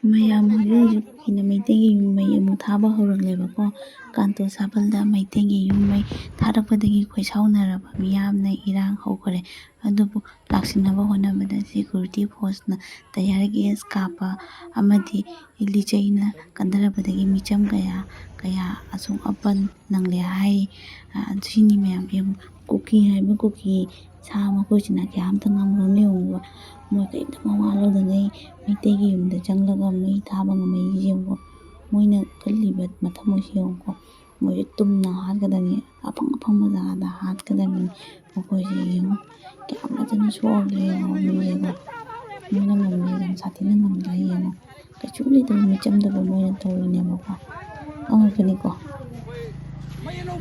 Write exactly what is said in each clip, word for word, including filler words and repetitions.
ꯃꯌꯥꯝ ꯍꯧꯖꯤꯛ ꯍꯧꯖꯤꯛ ꯀꯨꯀꯤꯅ ꯃꯩꯇꯩꯒꯤ ꯌꯨꯝ ꯃꯩ ꯑꯃꯨꯛ ꯊꯥꯕ ꯍꯧꯔꯛꯂꯦꯕꯀꯣ꯫ ꯀꯥꯟꯇꯣ ꯁꯥꯕꯜꯗ ꯃꯩꯇꯩꯒꯤ ꯌꯨꯝ ꯃꯩ ꯊꯥꯔꯛꯄꯗꯒꯤ ꯈꯣꯏ ꯁꯥꯎꯅꯔꯕ ꯃꯤꯌꯥꯝꯅ ꯏꯔꯥꯡ ꯍꯧꯈꯔꯦ꯫ ꯑꯗꯨꯕꯨ ꯂꯥꯛꯁꯤꯟꯅꯕ ꯍꯣꯠꯅꯕꯗ ꯁꯦꯀ꯭ꯌꯨꯔꯤꯇꯤ ꯐꯣꯔꯁꯅ ꯇꯌꯥꯔ ꯒꯦꯁ ꯀꯥꯞꯄ ꯑꯃꯗꯤ ꯂꯤꯆꯩꯅ ꯀꯟꯊꯔꯛꯄꯗꯒꯤ ꯃꯤꯆꯝ ꯀꯌꯥ ꯀꯌꯥ ꯑꯁꯣꯛ ꯑꯄꯟ ꯅꯪꯂꯦ ꯍꯥꯏꯔꯤ꯫ ꯑ, ꯁꯤꯅꯤ ꯃꯌꯥꯝ ꯌꯦꯡꯉꯨ꯫ ꯀꯨꯀꯤ ꯍꯥꯏꯕ ꯀꯨꯀꯤ ꯁꯥ ꯃꯈꯣꯏꯁꯤꯅ ꯀꯌꯥꯝꯇ ꯉꯝꯈ꯭ꯔꯕꯅꯣ ꯌꯦꯡꯉꯨꯕ꯫ ꯃꯣꯏ ꯀꯔꯤꯝꯇ ꯃꯋꯥ ꯂꯧꯗꯉꯩ ꯃꯩꯇꯩꯒꯤ ꯌꯨꯝꯗ ꯆꯪꯂꯒ ꯃꯩ ꯊꯥꯕ ꯉꯝꯃꯛꯏꯁꯦ ꯌꯦꯡꯉꯨꯀꯣ꯫ ꯃꯣꯏꯅ ꯀꯜꯂꯤꯕ ꯃꯊꯃꯣꯏꯁꯦ ꯌꯦꯡꯉꯨꯀꯣ꯫ ꯃꯣꯏꯁꯦ ꯇꯨꯝꯅ ꯍꯥꯠꯀꯗꯕꯅꯤ, ꯑꯐꯪ ꯑꯐꯪꯕ ꯖꯒꯥꯗ ꯍꯥꯠꯀꯗꯕꯅꯤ꯫ ꯃꯈꯣꯏꯁꯦ ꯌꯦꯡꯉꯨ, ꯀꯌꯥꯝ ꯐꯖꯅ ꯁꯣꯛꯑꯒꯦ ꯌꯦꯡꯉꯣ ꯃꯤꯁꯦꯀꯣ꯫ ꯃꯣꯏꯅ ꯉꯝꯃꯤꯁꯦ ꯌꯥꯝ ꯁꯥꯊꯤꯅ ꯉꯝꯗ꯭ꯔꯥ ꯌꯦꯡꯉꯣ꯫ ꯀꯩꯁꯨ ꯂꯩꯇꯕ ꯃꯤꯆꯝꯗꯨꯕꯨ ꯃꯣꯏꯅ ꯇꯧꯔꯤꯅꯦꯕꯀꯣ꯫ ꯑꯉꯛꯄꯅꯤꯀꯣ꯫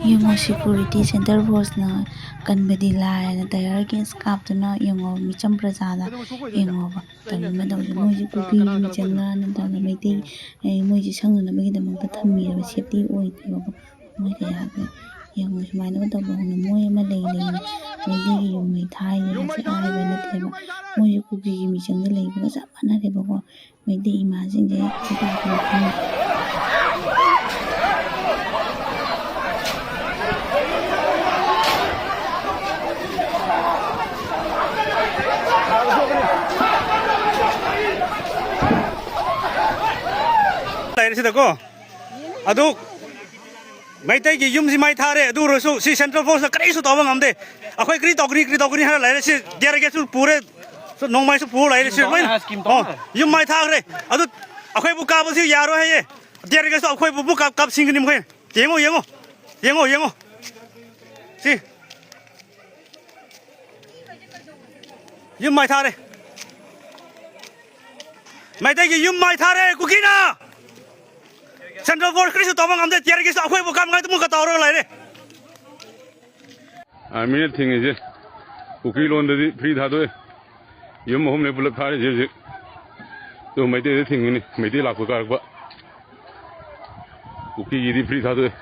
ꯌꯦꯡꯉꯣ, ꯁꯦꯀ꯭ꯌꯨꯔꯤꯇꯤ ꯁꯦꯟꯇꯔ ꯐꯣꯔꯁꯅ ꯀꯟꯕꯗꯤ ꯂꯥꯏꯔꯅ ꯇꯌꯥꯔ ꯒꯦꯁ ꯀꯥꯞꯇꯨꯅ ꯌꯦꯡꯉꯣ, ꯃꯤꯆꯝ ꯄ꯭ꯔꯖꯥꯗ ꯌꯦꯡꯉꯣꯕ꯫ ꯇꯧꯔꯤ ꯃꯇꯧꯁꯦ ꯃꯣꯏꯁꯦ ꯀꯨꯀꯤꯒꯤ ꯃꯤꯆꯪꯂ ꯅꯠꯇ꯭ꯔꯒ ꯃꯩꯇꯩ, ꯑꯦ, ꯃꯣꯏꯁꯦ ꯁꯪꯅꯅꯕꯒꯤꯗꯃꯛꯇ ꯊꯝꯃꯤꯔꯕ, ꯁꯦꯞꯇꯤ ꯑꯣꯏꯗꯦꯕꯀꯣ꯫ ꯃꯣꯏ ꯀꯌꯥꯁꯦ ꯌꯦꯡꯉꯣ, ꯁꯨꯃꯥꯏꯅꯒ ꯇꯧꯕ ꯍꯧꯅ ꯃꯣꯏ ꯑꯃ ꯂꯩ ꯂꯩꯅ ꯃꯩꯇꯩꯒꯤ ꯌꯨꯝ ꯃꯩ ꯊꯥꯏꯌꯦ ꯍꯥꯏꯁꯦ ꯑꯔꯥꯏꯕ ꯅꯠꯇꯦꯕ꯫ ꯃꯣꯏꯁꯦ ꯀꯨꯀꯤꯒꯤ ꯃꯤꯆꯪꯗ ꯂꯩꯕꯒ ꯆꯞ ꯃꯥꯟꯅꯔꯦꯕꯀꯣ꯫ ꯃꯩꯇꯩ ꯏꯃꯥꯁꯤꯡꯁꯦ ꯈꯨꯄꯥꯛ ꯈꯨꯄꯥꯛ ꯂꯩꯔꯦ ꯁꯤꯗꯀꯣ꯫ ꯑꯗꯨ ꯃꯩꯇꯩꯒꯤ ꯌꯨꯝꯁꯤ ꯃꯩ ꯊꯥꯔꯦ, ꯑꯗꯨ ꯑꯣꯏꯔꯁꯨ ꯁꯤ ꯁꯦꯟꯇ꯭ꯔꯦꯜ ꯐꯣꯔꯁꯅ ꯀꯔꯤꯁꯨ ꯇꯧꯕ ꯉꯝꯗꯦ꯫ ꯑꯩꯈꯣꯏ ꯀꯔꯤ ꯇꯧꯒꯅꯤ, ꯀꯔꯤ ꯇꯧꯒꯅꯤ ꯍꯥꯏꯔ ꯂꯩꯔꯦ꯫ ꯁꯤ ꯇꯤꯌꯥꯔ ꯒꯦꯁꯁꯨ ꯄꯨꯔꯦ, ꯁꯨ ꯅꯣꯡꯃꯩꯁꯨ ꯄꯨꯔ ꯂꯩꯔꯦ꯫ ꯁꯤ ꯂꯣꯏꯅ, ꯑꯣ, ꯌꯨꯝ ꯃꯩ ꯊꯥꯈ꯭ꯔꯦ꯫ ꯑꯗꯨ ꯑꯩꯈꯣꯏꯕꯨ ꯀꯥꯕꯁꯤ ꯌꯥꯔꯣꯏ ꯍꯥꯏꯌꯦ꯫ ꯇꯤꯌꯥꯔ ꯒꯦꯁꯇꯣ ꯑꯩꯈꯣꯏꯕꯨ ꯑꯃꯨꯛ ꯀꯥꯞ-, ꯀꯥꯞꯁꯤꯟꯒꯅꯤ ꯃꯈꯣꯏꯅ꯫ ꯌꯦꯡꯉꯣ, ꯌꯦꯡꯉꯣ, ꯌꯦꯡꯉꯣ, ꯌꯦꯡꯉꯣ꯫ ꯁꯤ ꯌꯨꯝ ꯃꯩ ꯊꯥꯔꯦ꯫ ꯃꯩꯇꯩꯒꯤ ꯌꯨꯝ ꯃꯩ ꯊꯥꯔꯦ ꯀꯨꯀꯤꯅ꯫ ꯁꯦꯟꯇ꯭ꯔꯦꯜ ꯐꯣꯔꯁ ꯀꯔꯤꯁꯨ ꯇꯧꯕ ꯉꯝꯗꯦ꯫ ꯇꯤꯌꯥꯔ ꯒꯦꯁꯇꯣ ꯑꯩꯈꯣꯏꯕꯨ ꯀꯥꯞꯅꯉꯥꯏꯗꯃꯛꯇ ꯇꯧꯔꯒ ꯂꯩꯔꯦ꯫ ꯑꯥꯔꯃꯤꯅ ꯊꯤꯡꯉꯤꯁꯦ ꯀꯨꯀꯤ ꯂꯣꯟꯗꯗꯤ ꯐ꯭ꯔꯤ ꯊꯥꯗꯣꯛꯑꯦ꯫ ꯌꯨꯝ ꯑꯍꯨꯝꯅꯦ ꯄꯨꯂꯞ ꯊꯥꯔꯤꯁꯦ ꯍꯧꯖꯤꯛ꯫ ꯑꯗꯨ ꯃꯩꯇꯩꯗ ꯊꯤꯡꯉꯤꯅꯤ, ꯃꯩꯇꯩ ꯂꯥꯛꯄ ꯀꯥꯔꯛꯄ꯫ ꯀꯨꯀꯤꯒꯤꯗꯤ ꯐ꯭ꯔꯤ ꯊꯥꯗꯣꯛꯑꯦ꯫